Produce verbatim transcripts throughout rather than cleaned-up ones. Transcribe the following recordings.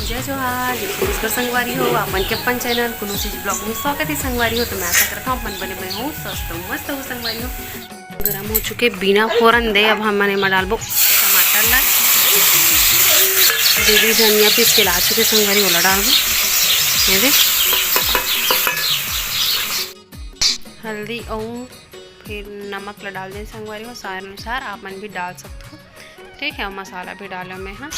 जय जोहार, जय छत्तीसगढ़ संगवारी हो, आप मन के अपन चैनल कुलूसी जी ब्लॉग में स्वागत है संगवारी हो। तो मैं आशा करता हूँ अपन बने बने हो, स्वस्थ हो, मस्त हो संगवारी हो। गरम हो चुके, बिना फोरन दे अब हमन एमा डालबो टमाटर ला। दीदी धनिया पीस के ला चुके संगवारी, ओला डालबो। ये दे हल्दी अऊ फिर नमक ला डाल दे संगवारी हो, स्वाद अनुसार आप मन भी डाल सकते हो। ठीक है, मसाला भी डालो मैं, हाँ।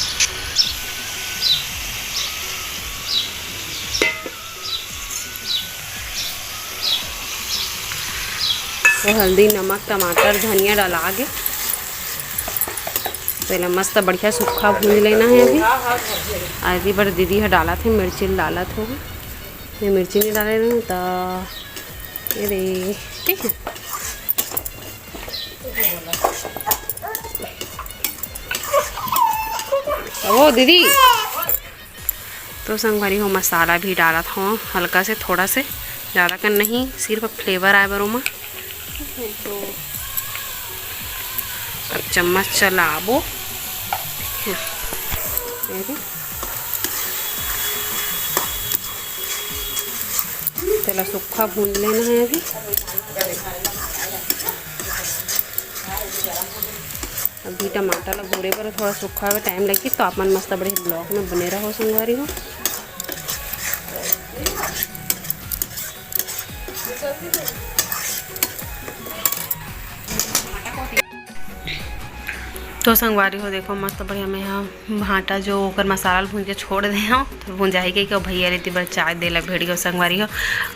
तो हल्दी, नमक, टमाटर, धनिया डाला गे। तो एला मस्त बढ़िया सुक्खा भूंज लेना है अभी। आदि बर दीदी ह डालत हे, मिर्ची डालत हो। मैं मिर्ची नहीं डाले रहूँ तो ये दे, ठीक है। ओ दीदी, तो संगवारी हो, मसाला भी डालत हो हल्का से, थोड़ा से, ज़्यादा कर नहीं, सिर्फ फ्लेवर आए बर ओमा। तो अब चम्मच चलाबो, ये दे। तेला सुक्खा भूंज लेना है अभी। अभी टमाटर ला भूरे बर थोड़ा सुक्खा हुआ टाइम लगी, तो आप मन मस्त बड़े ब्लॉग में बने रहो संगवारी हो। तो संगवारी हो, देखो मस्त बढ़िया मैं हा भांटा जो ओकर मसाला ल भूंज के छोड़ दे हव, तो भुंजाही कहिके भैया रे एती बर चाय दे ला भेड़ गयो संगवारी हो।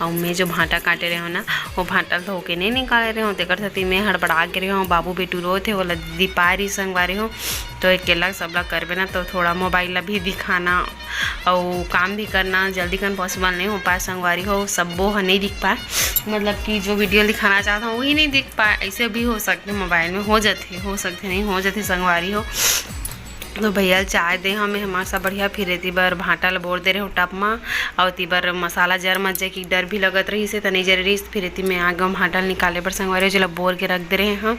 अउ मैं जो भांटा काटे रहे हो ना, वो भांटा ल धो के नहीं निकाले रहे हो, तेकर सेती मैं हड़बड़ा गे रहे हो। बाबू बेटू रोत हे, ओला दीदी पाए रही संगवारी हो। तो अकेला सबला करबे ना, तो थोड़ा मोबाइल ला भी दिखाना अउ काम भी करना जल्दी कन पॉसिबल नहीं हो पाए संगवारी हो, सब्बो ह नहीं दिख पाए। मतलब कि जो वीडियो दिखाना चाहता हूँ वही नहीं दिख पाए। ऐसे भी हो सकते, मोबाइल में हो जाते, हो सकते नहीं हो जाते संगवारी हो। तो भैया ल चाय दे हमें हमार सब बढ़िया, फिर एती बर भांटा ल बोर दे रहे हो टप मा, अउ एती बर मसाला जर मत जाए कि डर भी लगत रही से, त नहीं जरे रही। फिर एती मैं आ गए भांटा ल निकाले बर संगवारी हो, जेला बोर के रख दे रहे हैं।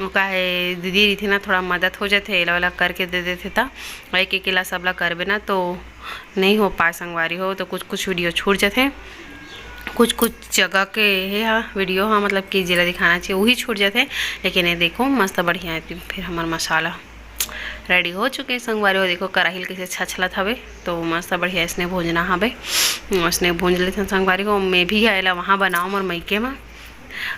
वो का है दीदी रही थी ना, थोड़ा मदद हो जाते, एला वाला करके दे देते ता, एक एक ला सबला करबे ना तो नहीं हो पाए संगवारी हो, तो कुछ कुछ वीडियो छूट जाते, कुछ कुछ जगह के हे हा वीडियो हा, मतलब कि जेला दिखाना चाहिए वही छूट जाते। लेकिन ये देखो मस्त बढ़िया है। फिर हमार मसाला रेडी हो चुके हैं संगवारी हो। देखो कढ़ाई ल कैसे छछलत हवे, तो मस्त बढ़िया इसने भूंजना हवे, इसने भूंज लेते हैं संगवारी हो। मैं भी आएला वहाँ बनाओ मोर मइके में।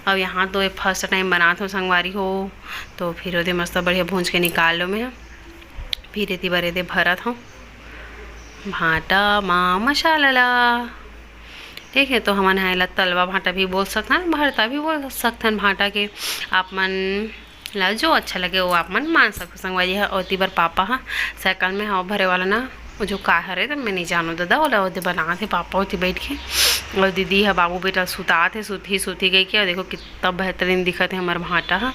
अब यहाँ तो ये फर्स्ट टाइम बनात हो संगवारी हो, तो फिर ओदे मस्त बढ़िया भूंज के निकाल लो मैं। फिर एती बर एदे भरत हूँ भांटा मा मसाला ला। ठीक है, तो हमन ह एला तलवा भांटा भी बोल सकथन, भरता भी बोल सकथन भांटा के। आप मन ला जो अच्छा लगे वो आप मन मान सकथो संगवारी ह। ओती बर पापा ह साइकिल में हवा भरे वाला ना, वो जो का हरे तो मैं नहीं जानू दादा, ओला ओदे बनात हे पापा ओती बैठ के। और दीदी ह बाबू बेटा सुतात हे, सुती सुती गई के। और देखो कितना बेहतरीन दिखत हे हमर भांटा ह,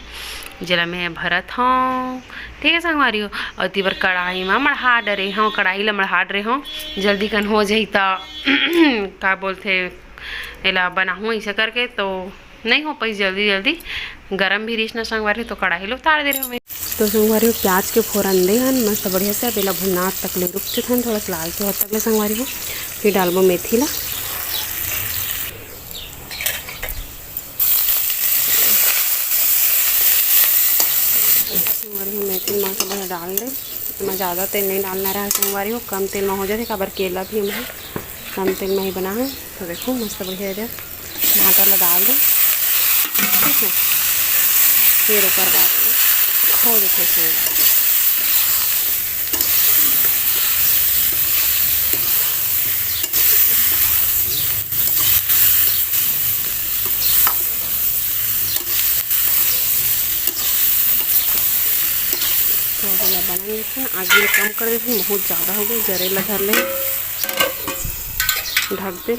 जेला मैं भरत हूँ। ठीक है संगवारी हो, और ओती बर कढ़ाई मा मढ़ा डरे हूँ, कढ़ाई ला मढ़ा डरे हूँ, जल्दी कन हो जाही ता का बोलथे एला बनाहूँ ऐसे करके, तो नहीं हो पाई जल्दी जल्दी। गरम भी रहीस ना संगवारी, तो कढ़ाई ला उतार दे रहे हूँ मैं। तो संगवारी हो, प्याज के फोरन दे हन मस्त बढ़िया से। अब एला भुनात तक ले रुक देथन, थोड़ा सा लाल से होत तक ले संगवारी हो, फिर डालबो मेथी ला। संगवारी हो, मेथी मस्त बढ़िया डाल दे। एमा ज़्यादा तेल नहीं डालना रहा संगवारी हो, कम तेल में हो जाथे, काबर केला भी एमा कम तेल में ही बना है। तो देखो मस्त बढ़िया है, भांटा ला डाल दो, ठीक है, फिर ओकर बाद में हो जाथे संगवारी। तो अब एला बना लेथन, आगी ल कम कर देथन, बहुत ज़्यादा हो गए, जरे ला धर ले, ढक दे।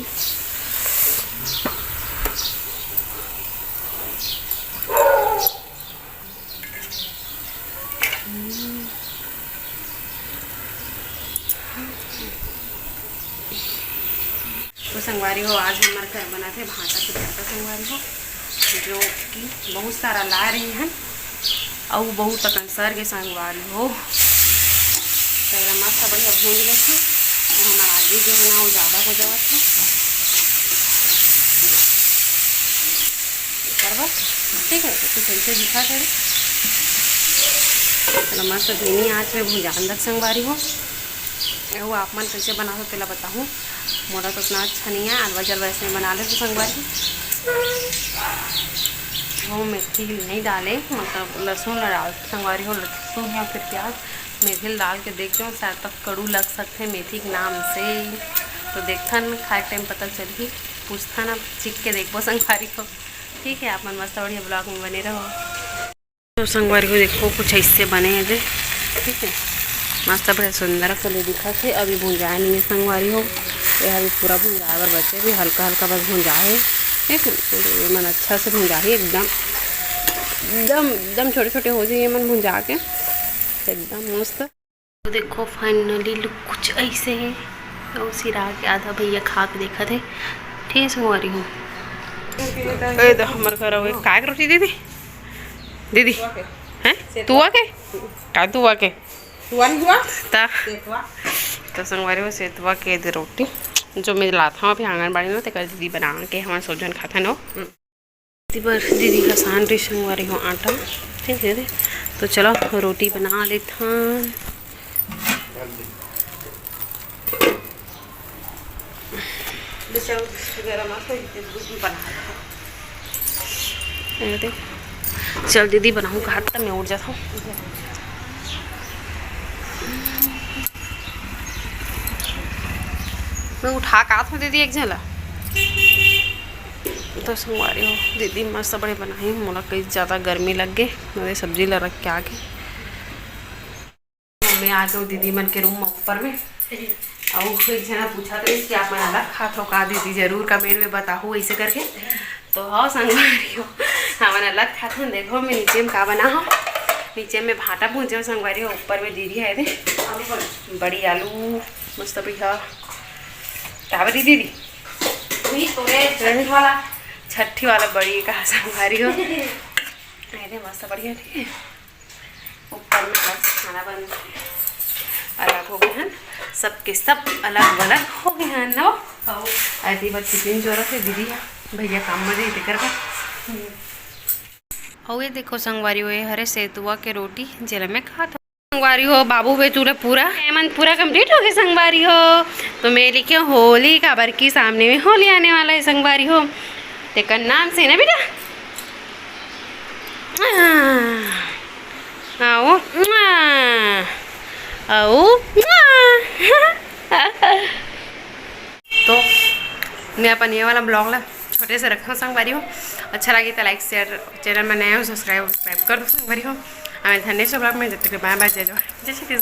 तो संगवारी हो, आज हमर घर बना थे भांटा के भरता संगवारी हो, जो कि बहुत सारा ला रही हैं, अउ बहुत अकन सर के संगवारी हो। तो एला मस्त बढ़िया भूंज लेथन, ये जो है ना, वो ज़्यादा हो जावत हे। करवा, ठीक है, तो कुछ ऐसे दिखा करे। चलो, मस्त धीमी आँच में भुंजान रख संगवारी हो। वो आप मन कैसे बनाथो, तेला बताहूँ। मोला तो उतना अच्छा नहीं है, अलवा जलवा ऐसे बना लेथों संगवारी। वो मेथी नहीं डाले, मतलब लहसुन ला डाल संगवारी हो, लहसुन या फिर प्याज। मेथी ला डाल के देखथों, शायद तक कड़ू लग सकथे मेथी के नाम से। तो देखथन, खाए के टाइम पता चलही, पूछथन, अब चीख के देखबो संगवारी हो। ठीक है, आप मन मस्त बढ़िया vlog में बने रहो। तो संगवारी हो, देखो, कुछ ऐसे बने हे जे, ठीक है, मस्त बढ़िया सुंदर से ले दिखत हे। अभी भुंजाए नहीं है संगवारी हो, ये अभी पूरा भुंजाए बर बचे, अभी हल्का हल्का बस भुंजाए हे, ठीक है। तो ये मन अच्छा से भुंजाही एकदम, एकदम एकदम छोटे छोटे हो जाइए मन भुंजा के, एकदम मस्त। तो देखो, finally look कुछ ऐसे है। और सिरा के आधा भैया खा के देखत हे। ठीक है, संगवारी हो। ए, तो हमर घर आवे। काय के रोटी दीदी? दीदी, हैं? तुआ के? का तुआ के? तुआ नहीं हुआ? ता। सेतुआ। तो संगवारी हो, सेतुआ के दे रोटी, जो मैं लात हूँ अभी आंगनबाड़ी में, तेकर दीदी बना के हमन सब झन खाथन हो। दीदी बर दीदी ह सान रही संगवारी हो आटा, ठीक है दीदी। तो चलो, रोटी बना लेथन। ये दे। चल दीदी, बनाहूँ कहा त मैं उठ जाता हूँ। मैं उठा का था दीदी एक झला। तो संगवारी हो, दीदी मस्त बड़े बनाही, मोला कई ज्यादा गर्मी लग गे, मैं सब्जी ला रख के आ गे। मैं आ गई दीदी मन के रूम में ऊपर में। अउ एक जना पूछा तो कि आप मन अलग खात हो का दीदी, जरूर कमेंट में बताहू ऐसे करके। तो हाँ संगवारी हो, हमन अलग खात हन। देखो मैं नीचे में का बना हो, नीचे में भाटा भूंजे हो संगवारी हो, ऊपर में दीदी है दे बड़ी आलू मस्त बढ़िया। का बड़ी दीदी? वही तो है, छठी वाला। छठी वाला बड़ी का संगवारी हो। अरे मस्त बढ़िया, ठीक है। ऊपर में बस खाना बन अलग हो गए हैं, सबके सब अलग अलग हो गए हैं ना। अरे बस कितनी जरूरत है दीदी, भैया काम में रही तेकर बा। अउ ये देखो संगवारी हो, ये हरे सेतुआ के रोटी जेला मैं खात हूँ। संगवारी हो, बाबू बेटू ला पूरा एमन पूरा कंप्लीट हो गए संगवारी हो। तो मैं लिखे होली काबर की सामने में होली आने वाला है संगवारी हो, तेकर नाम से ना बेटा। आओ, आओ। तो मैं अपन ये वाला ब्लॉग ला छोटे से रखा संगवारी हो। अच्छा लगे तो लाइक शेयर, चैनल में नए हो सब्सक्राइब सब्सक्राइब कर दो संगवारी हो। हमें धन्य ब्लॉग में जब तक बाय बाय, जय जवान, जय श्री कृष्ण।